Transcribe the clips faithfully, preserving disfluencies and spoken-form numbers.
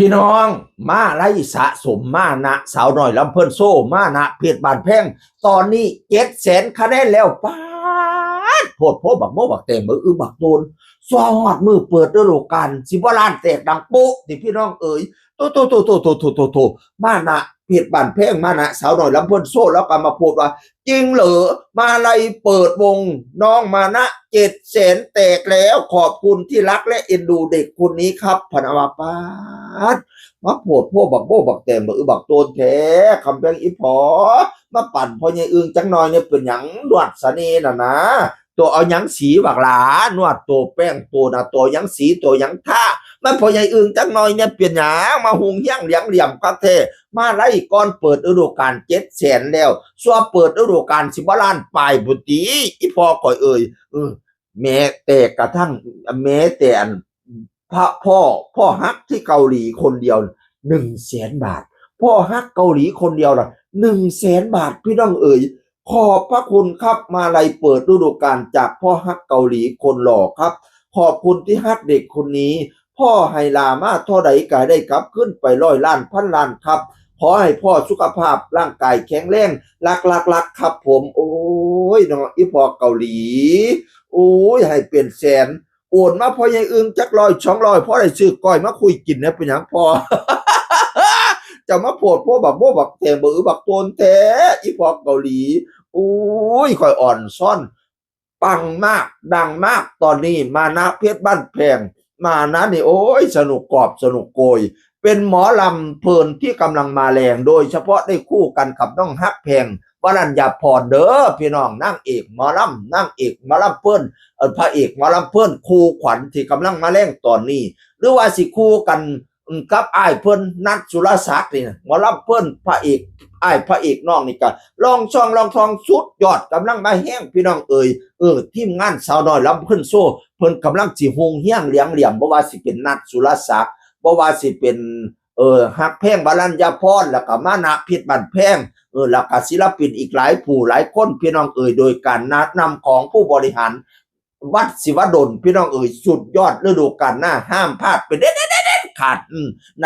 พี่น้อง มาลัยสะสมมานะ สาวน้อยลำเพลินโชว์ มานะเพชรบ้านแพง ตอนนี้เจ็ดแสนคะแนนแล้ว ป๊าด โพดโพบักโมบักแตง บักอึบักโตน ซัวฮอดมือเปิดฤดูกาล สิบ่ล้านแตกดังโป๊ะติพี่น้องเอ๋ย โตโตโตโตโตโตโตโต มานะเพชรบ้านแพง มานะสาวน้อยลำเพลินโชว์ แล้วก็มาโพสต์ว่า จริงเหรอ มาลัยเปิดวง น้องมานะเจ็ดแสนแตกแล้ว ขอบคุณที่รักและเอ็นดูเด็กคนนี้ครับ พะนะว่า ป๊าด มาโพดโพบักโมบักแตง บักอึบักโตนแท้ คำแพงอีพอ มาปั่นพ่อใหญ่อึ่งจักหน่อยเนี่ย เป็นหยัง นวดเสน่ห์น่ะนะ ตัวเอาหยังสีบักหลา นวดตัวแป้งตัวนะ ตัวหยังสี ตัวหยังทา มันพ่อใหญ่อึ่งจักหน่อยเนี่ย เป็นหยัง มาฮุงเฮี้ยงเหลียงเหลี่ยมคักแท้ มาลัยก่อนเปิดฤดูกาลเจ็ดแสนแล้ว ซัวเปิดฤดูกาลสิบ่ล้านปลายพุ้นติ อีพ่อข่อยเอ๋ย เออ แม้แต่กระทั่ง แม้แต่อัน พระพ่อ พ่อฮักที่เกาหลีคนเดียว หนึ่งแสนบาท พ่อฮักเกาหลีคนเดียวน่ะ หนึ่งแสนบาท พี่น้องเอ๋ย ขอบพระคุณครับ มาลัยเปิดฤดูกาลจากพ่อฮักเกาหลีคนหล่อครับ ขอบคุณที่ฮักเด็กคนนี้ พ่อให้ลามาเท่าใดก็ให้ได้กลับคืนไปร้อยล้านพันล้านครับ ขอให้พ่อสุขภาพร่างกายแข็งแรง รักรักรักครับผม โอ้ยเนาะ อีพ่อเกาหลี โอ้ย ให้เป็นแสน โอนมาพ่อใหญ่อึ่งจักร้อยสองร้อย พ่อได้ซื้อก้อยมาคุยกินนะ เป็นหยังพ่อ จะมาโพดโพบักโมบักแตง บักอึบักโตนแท้ อีพ่อเกาหลี โอ้ย ข่อยอ่อนซ่อน ปังมาก ดังมาก ตอนนี้มานะเพชรบ้านแพง มานะนี่ โอ้ย สนุกกอบสนุกโกย เป็นหมอลำเพลินที่กำลังมาแรง โดยเฉพาะได้คู่กันกับน้องฮักแพง วรัญญาพรเด้อพี่น้อง นางเอกหมอลำ นางเอกหมอลำเพลิน เอ่อ พระเอกหมอลำเพลิน คู่ขวัญที่กำลังมาแรงตอนนี้ หรือว่าสิคู่กัน อืม กับอ้ายเพิ่น นัทสุรศักดิ์นี่นะ หมอลำเพลิน พระเอก อ้ายพระเอกน้องนี่ก็ ลองช่องลองทองสุดยอด กำลังมาแฮงพี่น้องเอ๋ย เออ ทีมงานสาวน้อยลำเพลินโชว์ เพิ่นกำลังสิฮุงเฮี้ยงเหลียงเหลี่ยม บ่ว่าสิเป็นนัทสุรศักดิ์ บ่ว่าสิเป็น เออ ฮักแพง วรัญญาพร แล้วก็มานะเพชรบ้านแพง เออ แล้วก็ศิลปินอีกหลายผู้หลายคน พี่น้องเอ๋ย โดยการนำของผู้บริหาร วัดศิวดล พี่น้องเอ๋ย สุดยอด ฤดูกาลหน้าห้ามพลาดเป็นเด็ดเด็ดเด็ดขาด อืม ใน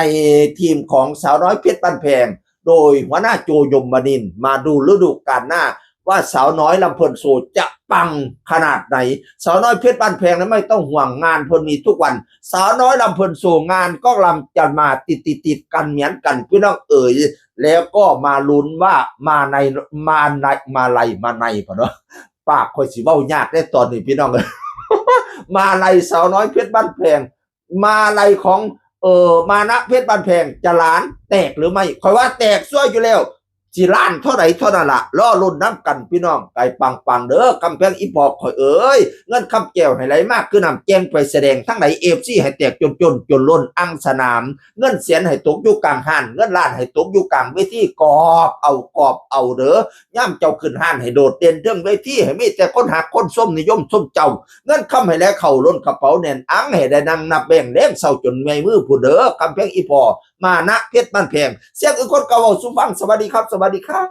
ทีมของสาวน้อยเพชรบ้านแพง โดยหัวหน้าโจยมนินทร์ มาดูฤดูกาลหน้า ว่าสาวน้อยลำเพลินโชว์จะปังขนาดไหน สาวน้อยเพชรบ้านแพงนั้นไม่ต้องห่วง งานเพิ่นมีทุกวัน สาวน้อยลำเพลินโชว์ งานก็ลำจะมาติดติดติดกันเหมือนกัน พี่น้องเอ๋ย แล้วก็มาลุ้นว่ามาใน มาใน มาลัย มาใน พะเนาะ ปากข่อยสิเว้ายากได้ตอนนี้พี่น้องเอ้ย มาลัยสาวน้อยเพชรบ้านแพง มาลัยของ เอ่อ มานะเพชรบ้านแพง จะล้านแตกหรือไม่ ข่อยว่าแตกซัวอยู่แล้ว สิล้านเท่าใดเท่านั้นละ รอลุ้นนำกันพี่น้อง ไก่ปังๆ เด้อ คำแพงอีพอกข่อยเอ้ย เงินคำแก้วให้ไหลมากคือน้ำแจ้งไปแสดงทั้งไหน เอฟซี ให้แตกจนจนจนล้นอังสนาม เงินแสนให้ตกอยู่กลางห้าน เงินล้านให้ตกอยู่กลางเวที กอบเอา กอบเอาเด้อ ย่ามเจ้าขึ้นห้านให้โดดเด่นเทิงเวที ให้มีแต่คนฮักคนชมนิยมชมเจ้า เงินคำให้ไหลเข้าล้นกระเป๋าแน่นอัง ให้ได้นั่งนับแบงค์แลงเช้าจนเมื่อยมือพู้นเด้อ คำแพงอีพอ มานะเพชรบ้านแพง เสียงอึ่งคนเก่าเว้าสู่ฟัง สวัสดีครับ สวัสดีครับ